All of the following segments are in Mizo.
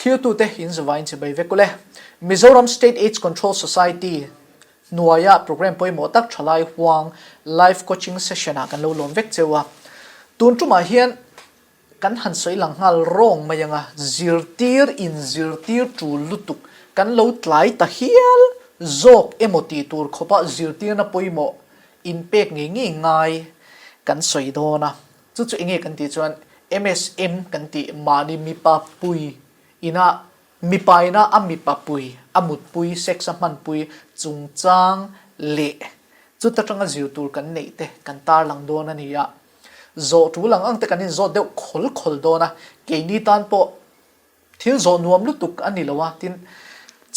Thirtute in zavaiin chibai vek ule. Mizoram State AIDS Control Society hnuaia programme pawimawh tak thalai huang Live Coaching Session ah kan lo lawm vek cheu a. Tun tumah hian kan han sawi lang nghal rawng mai anga zirtir in zirtir tul lutuk kan lo tlai ta hial zawk emaw tih tur khawpa zirtirna pawimawh inpek ngei ngei ngai kan sawi dawn a. Chu chu enge kan tih chuan MSM kan tih mahni mipa pui ina mipa ina a mipa pui a mutpui sex a hmanpui chungchang leh chuta tanga zir tur kan neih te kan tarlang dawn a ni a. Zawh tul ang ang te kan inzawt deuh khawl khawl dawn a, keini tan pawh thil zawh nuam lutuk a ni lo a, tin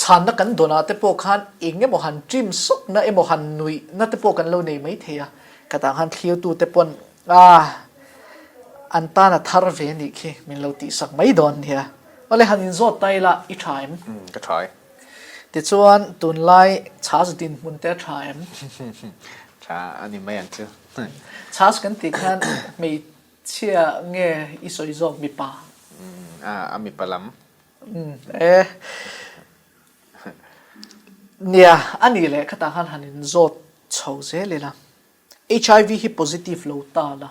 chhanna kan dawn ah te pawh khan eng emaw han trim sawk na emaw han nuih na te pawh kan lo nei mai thei a, ka tah khan thlirtu te pawn ah an tan a thar ve a nih khi min lo tihsak mai dawn nia. Awle han inzawt ta ila i tha em? Umm ka tha e. Tichuan tunlai chhas dinhmun te a tha em? Tha a ni mai ang chu. Chhas kan tih khan hmeichhia nge i sawi zawk mipa? A mipa lam. E. Nia, a nih leh khatah khan han inzawt chho zel ila. HIV hi positive lo ta la.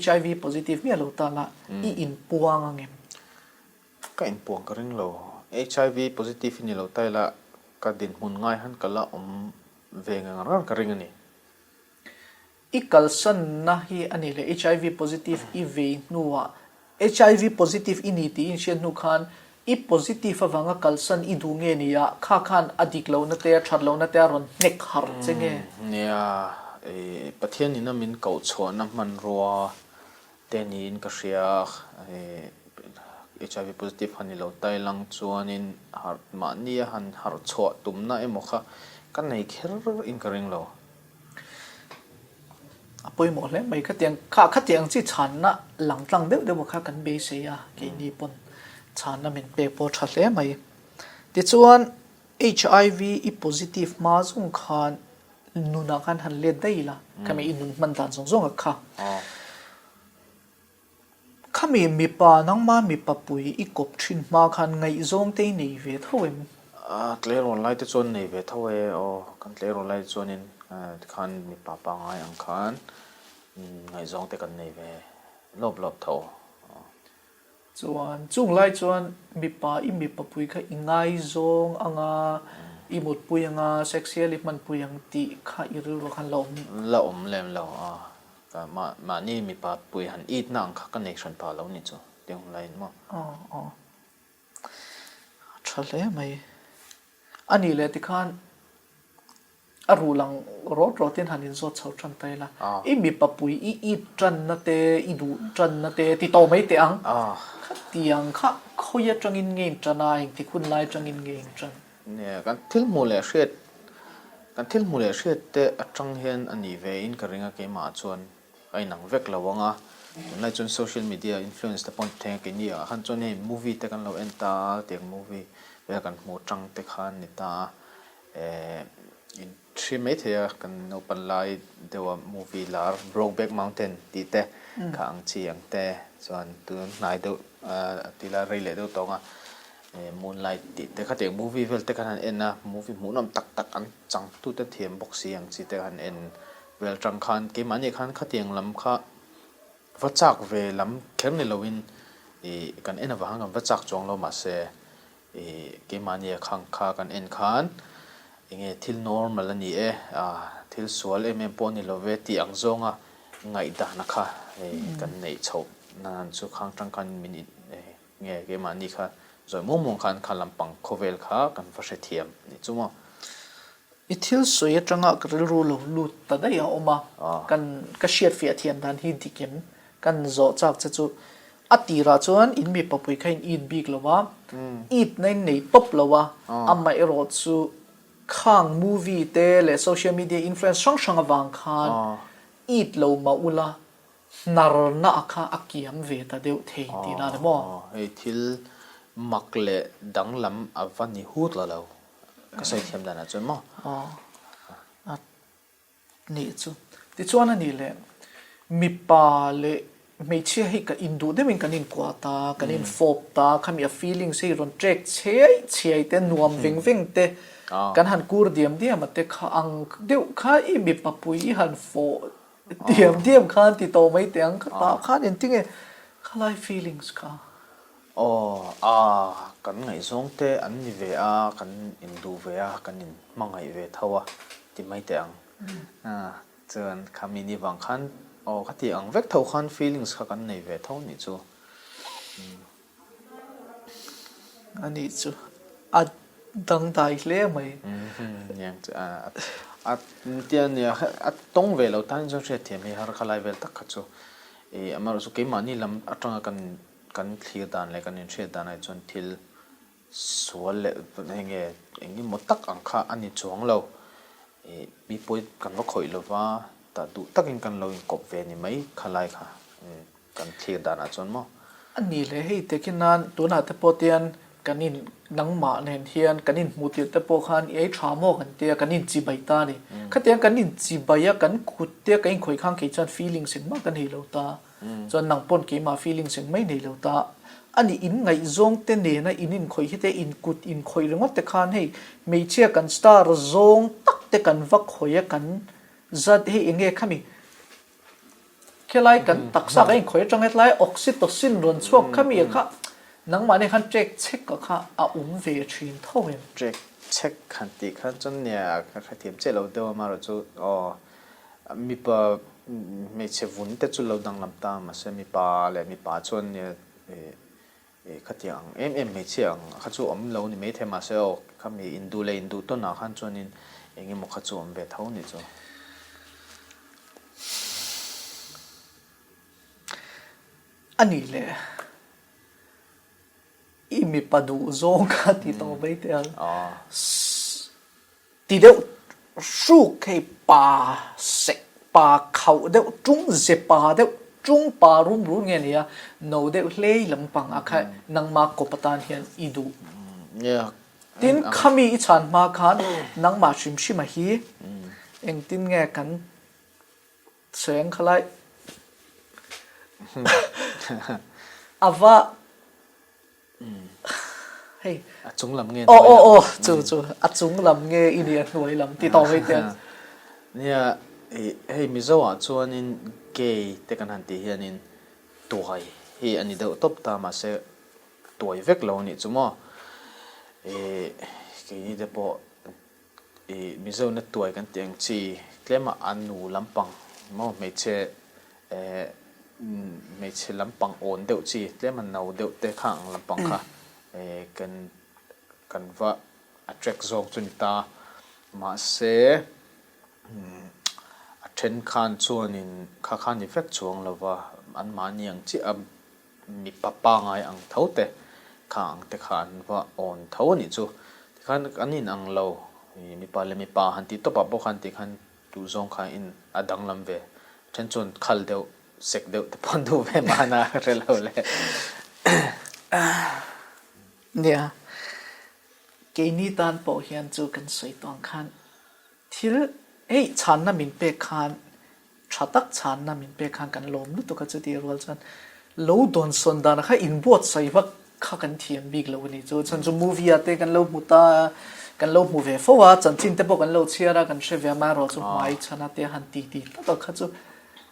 HIV positive miah lo ta la, i inpuang ang em? Ka inpuang ka ring lo. HIV positive hi ni lo ta ila, ka dinhmun ngai han ka la awm ve ngang ngang ka ring a ni. I kalsanna hi a ni leh HIV positive i vei hnuah HIV positive i ni tih i inhriat hnu khan i positive avanga kalsan i duh nge ni a, kha khan a dik lohna te a that lohna te a rawn hnek harh che nge? Nia, Pathian ina min koh chhuahna hmanrua te niin ka hria a, HIV positive han ni lo ta ilang chuanin harh mahnia han harh chhuah tumna emaw kha ka nei kher in ka ring lo. A pawimawh hle mai. Khatiang kha khatiang chi chhanna lang tlang deuh deuh kha kan beisei a, keini pawn chhanna min pek pawh tha hle mai. Tichuan HIV i positive hma zawng khan nunah khan han let daih ila, khami i nun hman dan zawng zawng a kha. Khami mipa nangma mipa pui i kawp thin hma khan ngaihzawng te i nei ve tho em? A tleirawl lai te chuan nei ve tho e aw, kan tleirawl lai te chuanin tikhan mipa pangngai ang khan ngaihzawng te kan nei ve lawp lawp tho aw. Chuan chung lai chuan mipa i mipa pui kha i ngaizawng anga i mutpui anga sexual i hmanpui ang tih kha i rilru khan la awm? La awm lem lo aw. Ka mahni mipa pui han it na ang kha ka nei hran pah lo ni chu ti ang laiin maw? Aw aw a tha hle mai. A nih leh tikhan a ruh lang rawt rawtin han inzawt chho tan ta ila. I mipa pui i it tanna te i duh tanna te ti tawh mai teh ang. Khatiang kha khawi atangin nge in tan a engtik hun lai atangin nge in tan? Nia, kan thil hmuh leh hriat, kan thil hmuh leh hriat te atang hian a nih ve in ka ring a, keimah chuan a inang vek lo ang a, tunlai chuan social media influence te pawh an ti thei a, keini ah khan chuan hei movie te kan lo en ta a, tiang movie vel kan hmuh atang te khan ni ta a, eh in hri mai thei a, kan naupan lai deuh a movie lar Brokeback Mountain tih te kha ang chi ang te chuan tun hnai deuh a ti la rei leh deuh tawng a. Moonlight tih te kha tiang movie vel te khan han en a, movie hmuhnawm tak tak an changtute thiam bawk si ang chi te han en vel tang khan keimahni khan khatiang lam kha va chak ve lam kher ni loin ih kan en avang khan kan va chak chuang lo mahse ih keimahni a khang kha kan en khan enge thil normal a ni e ah thil sual em em pawh a ni lo ve tih ang zawnga ngaihdahna kha kan neih chhoh nan chu khang tang khan min Nge keimahni kha zawi muang muang khan kha lampang khawvel kha kan va hrethiam a nih chu maw? I thil sawi atanga ka rilru lo lut ta daih a awm a, kan ka hriatfiah thiam dan hi dik em? Kan zawh chak che chu a tirah chuan in mipa pui kha in it bik lo a, it na in nei tawp lo a, amaherawh chu khang movie te leh social media influence hrang hrang avang khan it lo mah ula Hnarna a kha a kiam ve ta deuh thei tihna a ni maw? Aw, hei thil mak leh danglam a va ni hut la lo, ka sawi thiam danah chuan maw? Aw, a nih chu. Tichuan a nih leh mipa leh. Hmeichhia hi ka induh deuhin kan inkuah ta, kan infawp ta, khami a feelings hi rawn trek chhiai chhiai te, nuam veng veng te, kan han kur diam diam a te kha ang deuh kha i mipa pui i han fawh diam diam khan ti tawh mai teh ang, kha tah khan engtinge khalai feelings kha. Aw, a, kan ngaihzawng te an ni ve a, kan induh ve a, kan inhmangaih ve tho a ti mai teh ang. Chuan khami ni vang khan aw ka tih ang vek tho khan feelings kha kan nei ve tho nih chu. A nih chu a dangdai hle mai. Niang chu a a tia nia a tawng ve lo tan chuan hriatthiam hi har kha lai vel tak kha chu ih amaherawhchu chu keimahni lam atanga kan kan thlir dan leh kan inhriat dan ah chuan thil Sual leh eng nge eng emaw tak ang kha a ni chuang lo. Ih mi pawi kan va khawih lo va, tah duh takin kan lo inkawp ve ni mai kha lai kha kan thlir danah chuan maw. A ni leh hei tekin nan tunah te pawh tian kan in nangmah nen hian kan inhmuh tirh te pawh khan i ei tha maw kan tia kan inchibai ta a ni. Khatiang kan inchibai a kan kut te kan inkhawih khan kei chuan feelings engmah ka nei lo ta. Chuan nang pawn keimah feelings eng mai nei lo ta. A nih in ngaihzawng te nena in inkhawih hi te in kut inkhawih ringawt te khan hei hmeichhia kan star zawng tak te kan va khawih a kan zat hei eng nge khami khelai kan taksa kan inkhawih atang hetlai oxytocin rawn chhuak khami a kha nangmah nen khan trek chek a kha a awm ve thin tho em. Trek chek han tih khan chuan nia ka hrethiam chiah lo deuh a amaherawhchu chu aw Mipa hmeichhe vun te chu lo danglam ta mahse mipa leh mipa chuan khatiang ang em em hmeichhia ang kha chu awm lo ni maithei mahse aw khami induh leh induh tawnah khan chuanin eng emaw kha chu awm ve tho ni chu. A nih leh i mipa duh zawng kha ti tawh mai teh ang. Ti deuh hruk hei pa sek pa khauh deuh tung ze pa deuh tung pa rum run nge nia no deuh hlei lampang a kha nangma kawp atan hian i duh. Tin khami i chhan hma khan nangmah hrim hrim a hi engtin nge kan cheng khalai a va Hei. A chung lam nge hnuai lam? Aw aw chu chu a chung lam nge i nih a hnuai lam ti tawh mai te. Nia hei Mizo ah chuanin gay te kan han tih hianin tuai hi a ni deuh tawp ta mahse tuai vek lo a nih chu maw. Ih keini te pawh Ih Mizona tuai kan tih ang chi tlema a nu lampang maw hmeichhe eh hmeichhe lampang awn deuh chi tlema no deuh te kha ang lampang kha eh kan kan va attract zawk chu ni ta mahse a then khan chuanin kha kha ni vek chuang lova anmahni ang chiah a Mipa pangai ang tho te kha ang te kha an va awn tho a nih chu. Tikhan an in ang lo, mipa leh mipa han tih tawpah pawh khan tikhan duhzawng kha in a danglam ve. Then chuan khal deuh, sek deuh te pawh an duh ve mahna ka hre lo le. Nia, keini tan pawh hian chu kan sawi tawh ang khan thil hei chhanna min pek khan Tha tak chhanna min pek khan kan lawm lutuk a, chutih rual chuan lo dawnsawn danah kha inbuatsaih vak kha kan thiam bik lo a ni. Chu chhan chu movie ah te kan lo hmu ta a, kan lo hmu ve fo a, chanchin te pawh kan lo chhiar a, kan hre ve a, amaherawh chu hmai chhana te han ti ti tlat a kha chu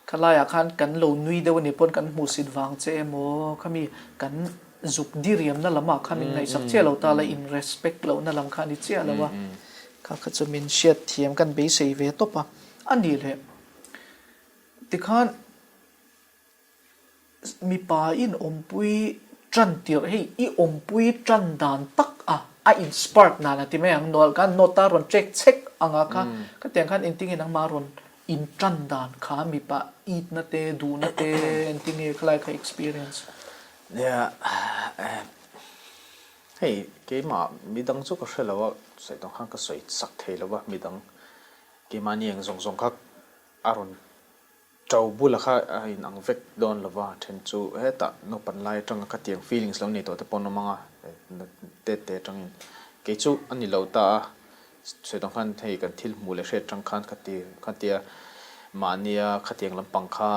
khalaiah khan kan lo nui deuh a nih pawn kan hmuhsit vang che emaw khami kan zuk diriamna lamah kha min ngaihsak chiah lo ta la, in respect lohna lam kha a ni chiah lo a, kha kha chu min hriatthiam kan beisei ve tawp a. A nih leh, tikhan mipa in awmpui tan tirh hei i awmpui tan dan tak a, a in spark dan a ti mai ang, nual khan note a rawn check chek ang a kha, khatiang khan engtinge nangmah rawn in tan dan kha mipa itna te duhna te engtinge khalai kha experience. Nia, hei keimah midang chu ka hre lo a, sawi tawng khan ka sawi chak thei lo va midang. Keimahni eng zawng zawng kha a rawn to bula kha a inang vek dawn lo va, then chu hetah naupan lai atanga khatiang feelings lo nei tawh te pawh an awm ang a, tet te atangin kei chu a ni lo ta a, sawi tawng khan hei kan thil hmuh leh hriat atang khan khati khatia mahnia khatiang lampang kha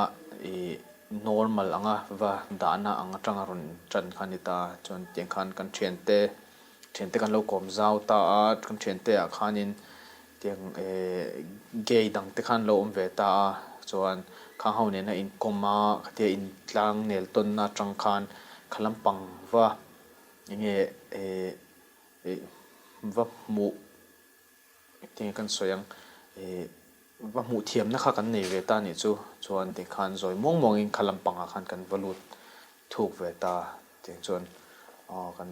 ih. normal anga va dahna ang atanga rawn tan kha a ni ta. Chuan tiang khan kan thiante thiante kan lo kawm zau ta a, kan thiante ah khanin tiang eh gay dang te khan lo awm ve ta a, chuan khang ho nena inkawm a, khatia intlang nel tawnna atang khan kha lampang va enge eh va hmuh Engtinge kan sawi ang? Ih, va hmuh thiamna kha kan nei ve ta nih chu. Chuan tikhan zawi muang muangin kha lampangah khan kan va lut thuk ve ta. Tiang chuan aw kan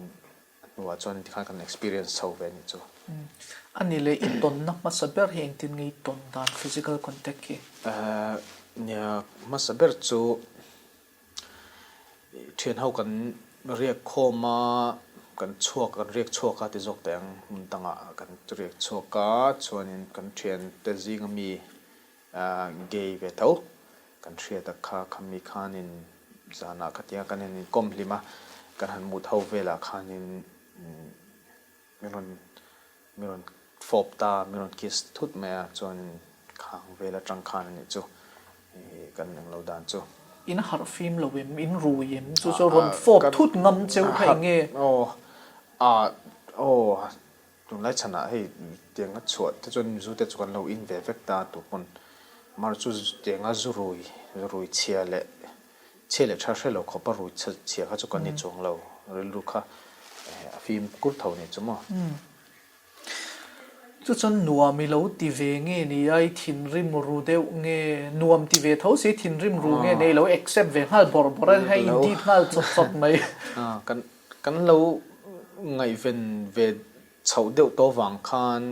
hnuah chuan tikhan kan experience chho ve nih chu. A ni leh i tawnna hmasa ber hi engtin nge i tawn dan physical contact hi? Nia, hmasa ber chu Thian ho kan riak khawm a, kan chhuak kan riak chhuak a ti zawk teh ang hmun dangah kan riak chhuak a, chuanin kan thiante zinga mi gay ve tho kan hriat a kha khami khanin zanah khatianga kan han inkawm hlim a, kan han mut ho velah khanin Min rawn min rawn fawp ta, min rawn kiss thut mai a, chuan khang vel atang khan a nih chu ih kan englo dan chu. In harh fim lo em, in rui em, chu chu rawn fawp thut ngam cheu kha eng nge? Aw a aw tunlai chhanah hei tianga chhuah te chuan zu te chu kan lo in ve vek ta tu pawn mar chu tianga zu rui zu rui chhia leh Chhia leh tha hre lo khawp a rui chhia kha chu kan ni chuang lo, rilru kha a fim kur tho ni chu maw? Chu chuan nuam i lo ti ve nge ni a, i thinrim ru deuh nge, nuam ti ve tho si thinrim ru nge ni a, i lo accept ve nghal bawrh bawrh a, hei in dip nghal chawt chawt mai. Kan kan lo ngaihven ve chhoh deuh tawh vang khan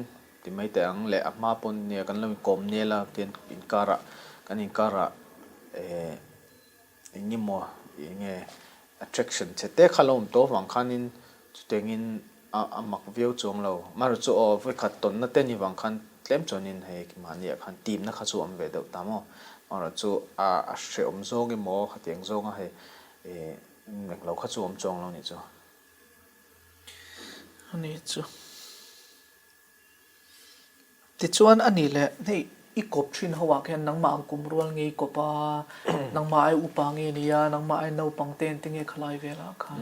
ti mai teh ang leh a hma pawn nia kan lo inkawm nel a tian inkarah kan inkarah eh eng emaw eng nge attraction che te kha lo awm tawh vang khanin chutiangin a a mak viau chuang lo amaherawhchu chu aw vawikhat tawnna te ni vang khan tlem chuanin hei mahniah khan timna kha chu a awm ve deuh ta maw amaherawhchu chu a a hrehawm zawng emaw khatiang zawnga hei eh englo kha chu a awm chuang lo nih chu. Ani chu. Tichuan a nih leh hei i kawp thin ho ah khian nangmah ang kum rual nge i kawp a, nangmah ai upa nge ni a, nangmah ai naupang te engtin nge khalai velah khan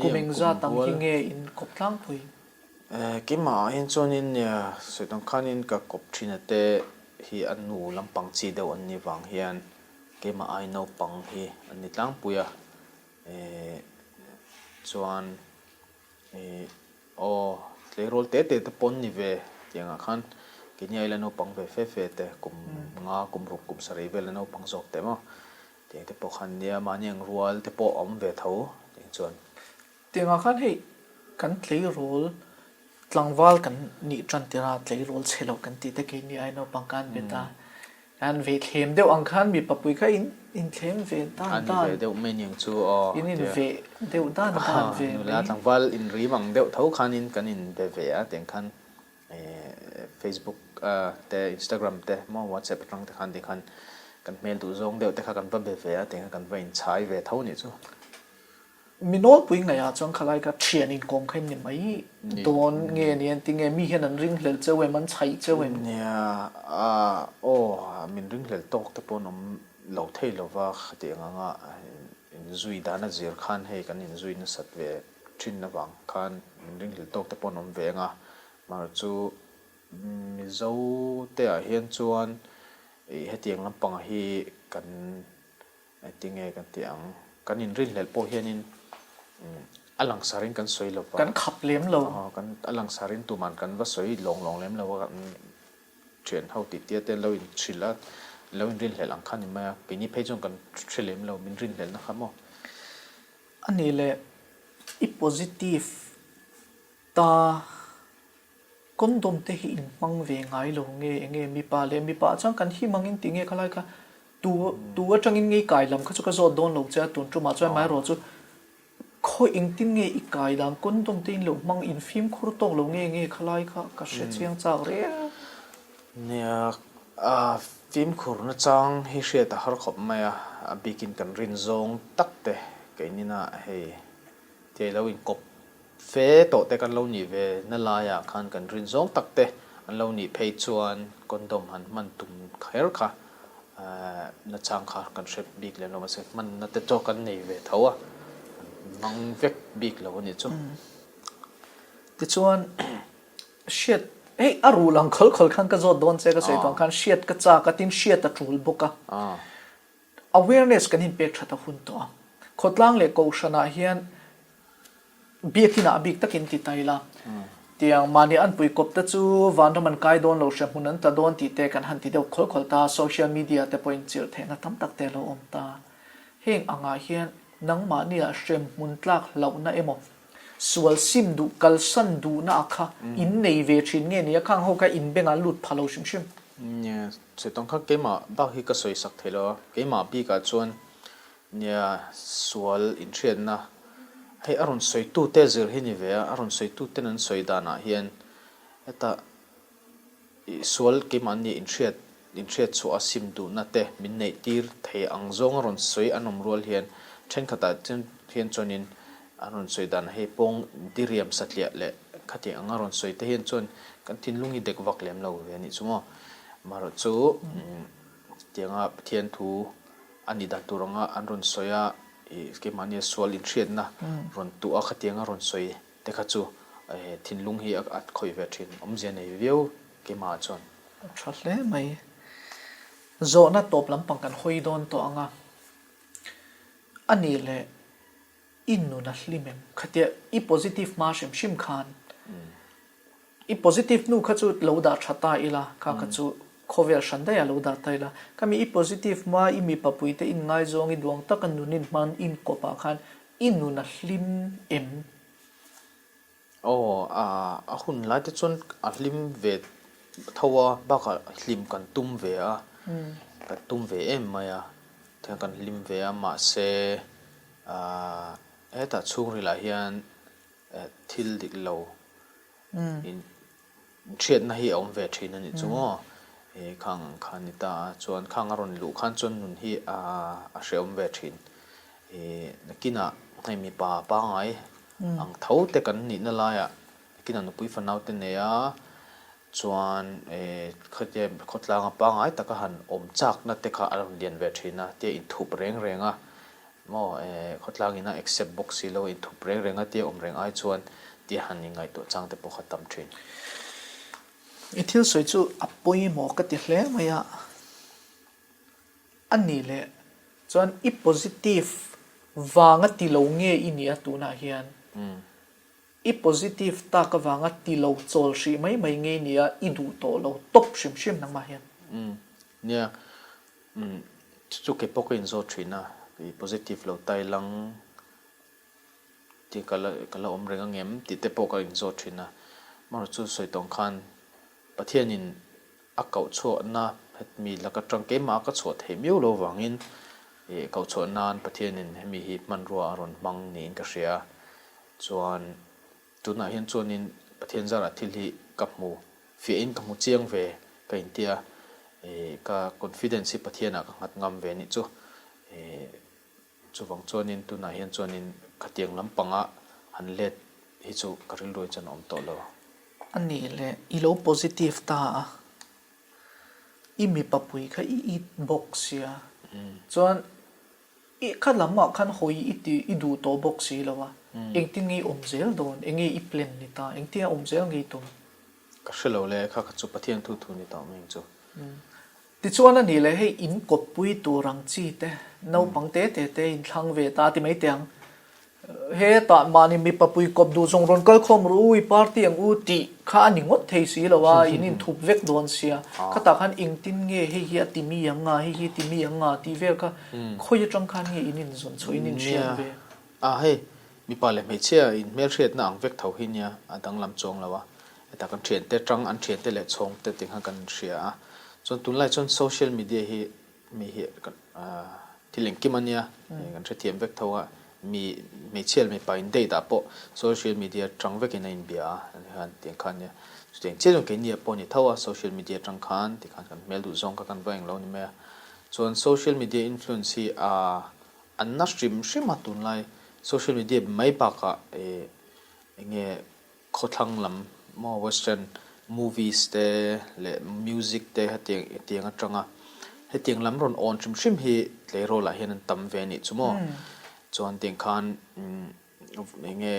kum engzat ang hi nge in kawp tlangpui? Keimah ah hian chuanin nia sawi dang khanin ka kawp thin a te hi a nu lampang chi deuh an nih vang hian keimah ai naupang hi an ni tlangpui a, chuan Ih, aw, tleirawl te te te pawn ni ve tiangah khan keini aila naupang ve fe fe te, kum nga, kum ruk, kum sarih vela naupang zawk te maw tiang te pawh khan nia, mahni ang rual te pawh a awm ve tho tiang chuan. Tiangah khan hei kan tleirawl tlangval kan nih tan tir a, tleirawl chhe lo kan tih te keini ai naupang khan bet a, An ve thlem deuh ang khan mipa pui kha in in thlem ve dan dan. An ve deuh mai niang chu aw. In in ve deuh dan dan ve mai. Nula tlangval in rim ang deuh tho khan in kan in be ve a tiang khan Facebook te Instagram te maw WhatsApp atang te khan tikhan kan hmel duh zawng deuh te kha kan va be ve a tiang khan kan va in chhai ve tho nih chu. Mi nawlpui ngaihah chuan khalai kha thian inkawm kha in ni mai dawn nge ni an ti nge mi hian an ringhlel cheu em an chhaih cheu em? Nia aw min ringhlel tawk te pawh an awm lo thei lo va khatiang anga inzui dan a zir khan hei kan inzui nasat ve thin avang khan min ringhlel tawk te pawh an awm ve ang a mahse chu Mizo te ah hian chuan hetiang lampang hi kan Engtinge kan tih ang? Kan inrinhlelh pawh hianin a langsarin kan sawi lo va. Kan khap lem lo. Aw, kan a langsarin tuman kan va sawi lawng lawng lem lo a, kan thian ho tih tia te an lo inhrilh a, an lo inrinhlelh ang kha ni mai a, keini phei chuan kan hre lem lo, min rinhlelhna kha maw? A nih leh i positive ta. Condom te hi in hmang ve ngai lo nge enge mipa leh mipa ah chuan kan him angin ti nge khalai kha tu tu atangin nge i kai lam kha chu ka zawt dawn lo che a tun tumah chuan amaherawh chu khawi engtin nge i kai dan condom te in lo hmang in fimkhur tawk lo nge nge khalai kha ka hre chiang chak reng. Nia a fimkhur nachang hi hriat a har khawp mai a, a bikin kan rin zawng tak te keinina hei thei lo inkawp Fe tawh te kan lo nih ve na laiah khan kan rin zawng tak te an lo nih phei chuan condom han hman tum kher kha. Nachang kha kan hre bik lem lo mahse hmanna te chu kan nei ve tho a, kan hmang vek bik lo a nih chu. Tichuan hriat hei a ruh lang khawl khawl khan ka zawt dawn che ka sawi tawh ang khan hriat ka chak a tin hriat a tul bawk a. Awareness kan inpek that a hun tawh a. Khawtlang leh Kohhranah hian Biakinah a bik takin ti ta ila, tiang mahni anpui kawp te chu vanram an kai dawn lo, hrehmun an tla dawn tih te kan han ti deuh khawl khawl ta, social media te pawhin chirh theihna tam tak te a lo awm ta. Heng angah hian nangmahnia hremhmun tlak hlauhna emaw, sual sim duh kalsan duhna a kha in nei ve thin nge nia khang ho kha in bengah lut pha lo hrim hrim. Nia, Sawitawng kha keimah bak hi ka sawi sak thei lo a, keimah bikah chuan Nia, sual inhriatna hei a rawn sawitute zir hi ni ve a, a rawn sawituten an sawi danah hian heta ih sual keimahni inhriat inhriat chhuah a sim duhna te min neih tir thei ang zawng a rawn sawi an awm rual hian thenkhatah hian chuanin an rawn sawi danah hei pawng diriam satliah leh khatiang anga rawn sawi te hian chuan kan thinlung hi dek vak lem lo ve a nih chu maw. Amaherawhchu tianga Pathian thu A nih dan tur anga an rawn sawi a, ih keimahnia sual inhriatna rawn tuah a khatiang a rawn sawi te kha chu thinlung hi a khawih ve thin, awmzia nei viau keimahah chuan. A tha hle mai. Zawhna tawp lampang kan hawi dawn tawh ang a, a nih leh i nun a hlim em? Khatia i positive hma hrim hrim khan I positive hnu kha chu lo dah tha ta ila, kha kha chu khawvel hran daih ah lo dah ta ila. Khami i positive hma i mipa puite in ngaizawng i duang taka nun in hman in kawp ah khan i nun a hlim em? Aw, a hun lai te chuan a hlim ve tho a, bakah hlim kan tum ve a, kan tum ve em mai a, tihian kan hlim ve a, mahse hetah chhungril ah hian thil dik lo in hriatna hi a awm ve thin a nih chu maw khang ang kha a ni ta a chuan khang a rawn luh khan chuan nun hi a hrehawm ve thin nakinah hei mipa pangngai ang tho te kan nihna laiah nakinah nupui fanau te nei a chuan khatia khawtlanga pangngai taka han awm chakna te kha a rawn lian ve thin a tia inthup reng reng a Maw eh, khawtlang in a accept bawk si lo, inthup reng reng a tia awm reng ai chuan tia han inngaihtuah chang te pawh kha tam thin. I thil sawi chu a pawimawh ka ti hle mai a, a nih leh chuan i positive vanga ti lo nge i nia tunah hian? I positive tak avanga ti lo chawl hrih mai mai nge i nia i duh tawh lo tawp hrim hrim nangmah hian? Umm nia, Umm chu chu kei pawh ka inzawt thin a, i positive lo tai lang tih ka la ka la awm reng angem tih te pawh ka inzawt thin a, amaherawhchu chu sawi tawng khan Pathianin a koh chhuahna hemi laka tang keimah a ka chhuah theih miau lo vangin ih koh chhuah nan Pathianin hemi hi hmanrua a rawn hmang niin ka hria a, chuan Tunah hian chuanin Pathian zarah thil hi ka hmu fiahin ka hmu chiang ve ka inti a, ka confidence hi Pathianah ka nghat ngam ve nih chu. Chuvang chuanin tunah hian chuanin khatiang lampanga han let hi chu ka rilruai chuan a awm tawh lo. A nih leh i lo positive ta a, i mipa pui kha i it bawk sia, chuan I kha lam ah khan hawi i ti i duh tawh bawk si lo a, engtin nge i awm zel dawn, enge i plan ni ta, engtin a awm zel nge i tum? Ka hre lo le, kha kha chu Pathian thu thu ni tawh mai ang chu. Tichuan a nih leh hei in kawppui tur ang chi te, naupang te te te in thlang ve ta ti mai teh ang. Hetah mahni mipa pui kawp duh zawng rawn kal khawm rawh u, i party ang u tih kha a ni ngawt thei si lo a, in inthup vek dawn sia. Khatah khan engtin nge hei hi a ti mi ang a, hei hi a ti mi ang a tih vel kha khawi atang khan nge in inzawn chhuah, in inhriat ve? Nia, a hei mipa leh hmeichhia in hmelhriatna ang vek tho hi nia, a danglam chuang lo a. Hetah kan thiante tang an thiante leh chhawngte tih khan kan inhria a. Chuan tunlai chuan social media hi Mi hi thil engkim a nia, kan hrethiam vek tho a, mi hmeichhia leh mipa in date ah pawh social media atang vekin a inbia a, ani khan tiang khan nia, chutiang chiah chuan keini ah pawh a ni tho a, social media atang khan tikhan kan hmel duh zawng kha kan va englo ni mai a, chuan social media influence hi a na hrim hrim a tunlai social media mai bakah eng nge Khawthlang lam maw western movies te leh music te hetiang hetiang atanga Hetiang lam rawn awn hrim hrim hi tleirawl ah hian an tam ve a nih chu maw. Chuan tiang khan eng nge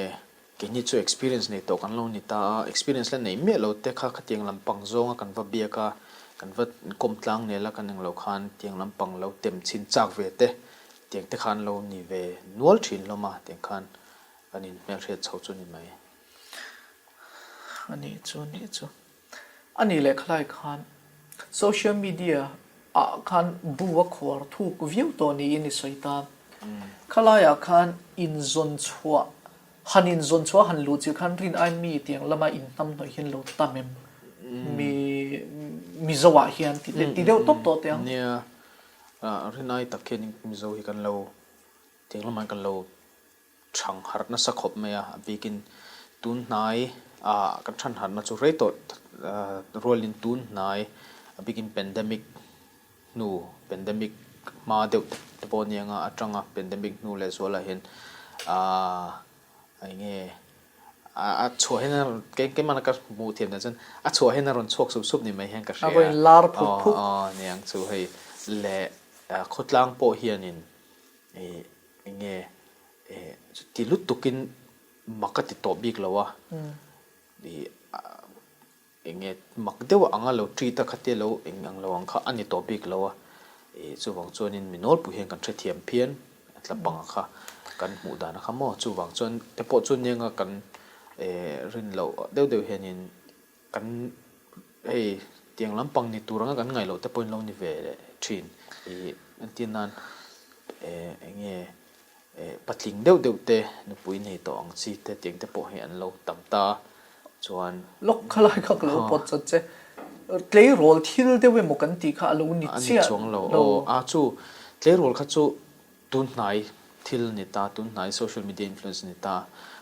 keini chu experience nei tawh kan lo ni ta a, experience la nei miah lo te kha khatiang lampang zawnga kan va biak a, kan va kawm tlang nel a kan englo khan tiang lampang lo tem chhin chak ve te tiang te kha an lo ni ve nual thin hlawm a, tiang khan kan inhmelhriat chho chu ni mai. A nih chu, a nih chu. A nih leh khalai khan social media ah khan bu a khuar thuk viau tawh niin i sawi ta. Khalaiah khan inzawn chhuah, han inzawn chhuah han luh chilh khan rin ai mi tiang lama inhnamhnawih hian lo tam em? Mi Mizo ah hian ti ti deuh tawp tawh teh ang. Nia, rin ai tak hian Mizo hi kan lo tiang lamah hian kan lo Thang harh nasa khawp mai a, a bikin tun hnai ah kan than harhna chu rei tawh rualin tun hnai a bikin pandemic hnu pandemic hma deuh te pawh ania nga atanga pandemic hnu leh zualah hian ah eng nge a chhuah hian a rawn keimahna ka hmuh thiam dan chuan a chhuah hian a rawn chhuak sup sup ni mai hian ka hria a rawn lar phut phut aw niang chu hei leh khawtlang pawh hianin ih Eng nge eh chuti lutukin mak a ti tawh bik lo a, ih eng nge mak deuh anga lo treat a khatia lo eng ang lo ang kha a ni tawh bik lo a, ih chuvang chuanin mi nawlpui hian kan hrethiam phian a tla panga kha kan hmuh dan a kha maw chuvang chuan te pawh chu nia kan eh rin loh deuh deuh hianin Kan hei tiang lampang ni tur anga kan ngaih loh te pawhin lo ni ve leh thin. Ih entir nan eh eng nge eh patling deuh deuh te nupui nei tawh ang chi te tiang te pawh hi an lo tam ta chuan. Lawk kha lai kha ka lo pawt chat che. Tleirawl thil deuh emaw kan tih kha a lo ni chiah. A ni chuang lo. Aw a chu tleirawl kha chu tun hnai thil ni ta, tun hnai social media influence ni ta.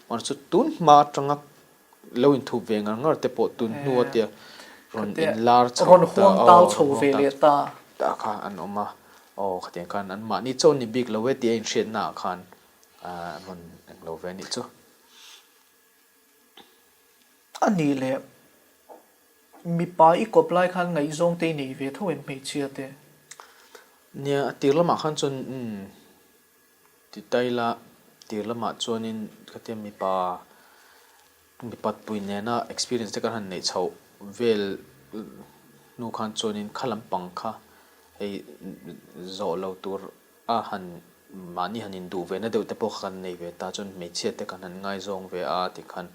Mahse chu tun hma atanga Lo inthup ve ngar ngar te pawh tun hnu a tia rawn inlar chho ta rawn huang chho ve leh ta ta kha an awm a, aw khatiang khan an mahni chaw ni bik lo e tih a inhriatna ah khan an rawn eng lo ve a nih chu. A nih leh mipa i kawp lai khan ngaihzawng te i nei ve tho em hmeichhia te? Nia, a tir lamah khan chuan umm Ti taila tir lamah chuanin khatia mipa mipat pui nena experience te kan han neih chhoh vel hnu khan chuanin kha lampang kha hei zawh lo tur a han mahni han induh ve na deuh te pawh kha kan nei ve ta chuan hmeichhia te kan han ngaizawng ve a tikhan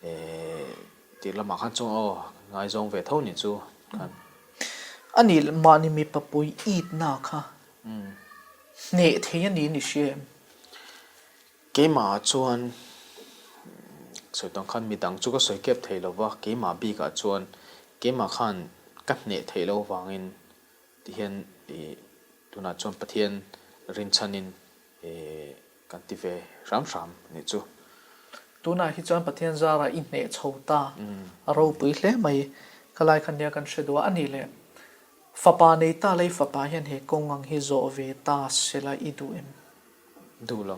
ehh tir lamah khan chuan aw ngaizawng ve tho ni chu khan. A nih mahni mipa pui itna kha Hneh thei a ni ni hria em? Keimahah chuan sawi tawng khan midang chu ka sawi kep thei lo va, keimah bikah chuan keimah khan ka hneh theih loh vangin tihian ih tunah chuan Pathian rinchhanin ih kan ti ve hram hram a nih chu. Tunah hi chuan Pathian zarah i hneh chho ta a ropui hle mai. Khalai khan nia kan hre duh a, a nih leh Fapa nei ta lei fapa hian he kawng ang hi zawh ve ta se la i duh em? Duh lo.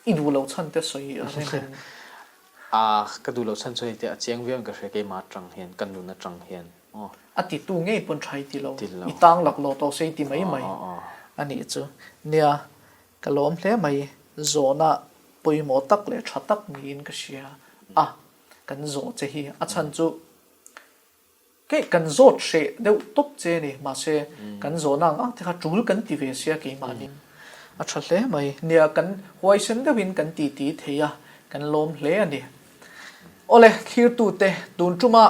I duh loh chhan te sawi a rem em? A, ka duh loh chhan chu hei te a chiang viau in ka hria keimah atang hian, ka nun atang hian aw. A titu ngei pawn tha i ti lo. Ti lo. I tang laklawh tawh se i ti mai mai a nih chu. Nia, ka lawm hle mai. Zawhna pawimawh tak leh tha tak niin ka hria a, kan zawh che hi. A chhan chu Kei kan zawt hreh deuh tawp che a ni, mahse kan zawhna ang ang te kha tul kan ti ve sia keimahni. A tha hle mai. Nia, kan huaisen deuhin kan titi thei a, kan lawm hle a ni. Awle, thlirtute, tun tuma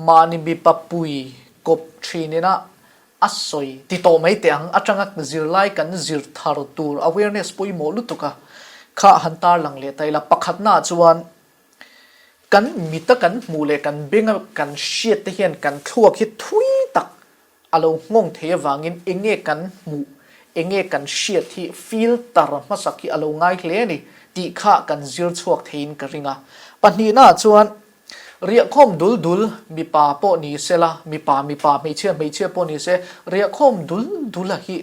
mahni mipa pui kawp thin ina a sawi ti tawh mai teh ang, atanga zirlai kan zir thar tur awareness pawimawh lutuk a kha han tarlang leh ta ila, pakhatnaah chuan Kan mita kan hmuh leh kan benga kan hriat te hian kan thluak hi thui tak a lo nghawng thei avangin enge kan hmuh, enge kan hriat hi filter hmasak hi a lo ngai hle a ni tih kha kan zir chhuak theiin ka ring a. Pahnihnaah chuan riahkhawm dul dul mipa pawh ni sela, mipa mipa, hmeichhia hmeichhia pawh ni se, riahkhawm dul dula hi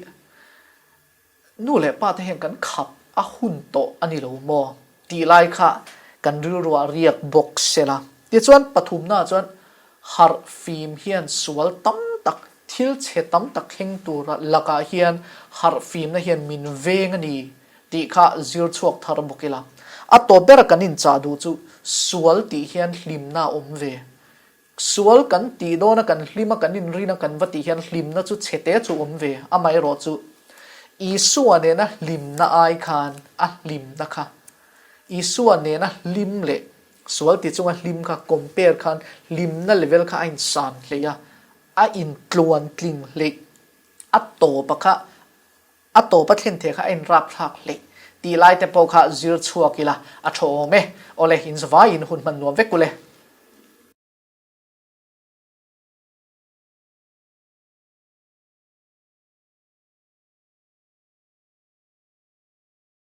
Nu leh pa te hian kan khap a hun tawh a ni lo maw? tih lai kha kan rilruah riak bawk se la. Tichuan pathumnaah chuan harh fim hian sual tam tak, Thil chhe tam tak thleng tura lakah hian harhfimna hian min veng a ni tih kha zir chhuak thar bawk ila. A tawp bera kan inchah duh chu sual tih hian hlimna a awm ve. Sual kan tih dawna kan hlima kan inrina kan va tih hian hlimna chu chhete chu awm ve, amaherawh chu Isua nena hlimna ai khan a hlimna kha Isua nena hlim leh sual ti chunga hlim kha compare khan hlimna level kha a insan hleih a, a intluan tling hleih, a tawpa kha a tawpa thlen thei kha a inrapthlak hleih tih lai te pawh kha zir chhuak ila a tha awm e. Awle, inzavaiin hun hman nuam vek ule.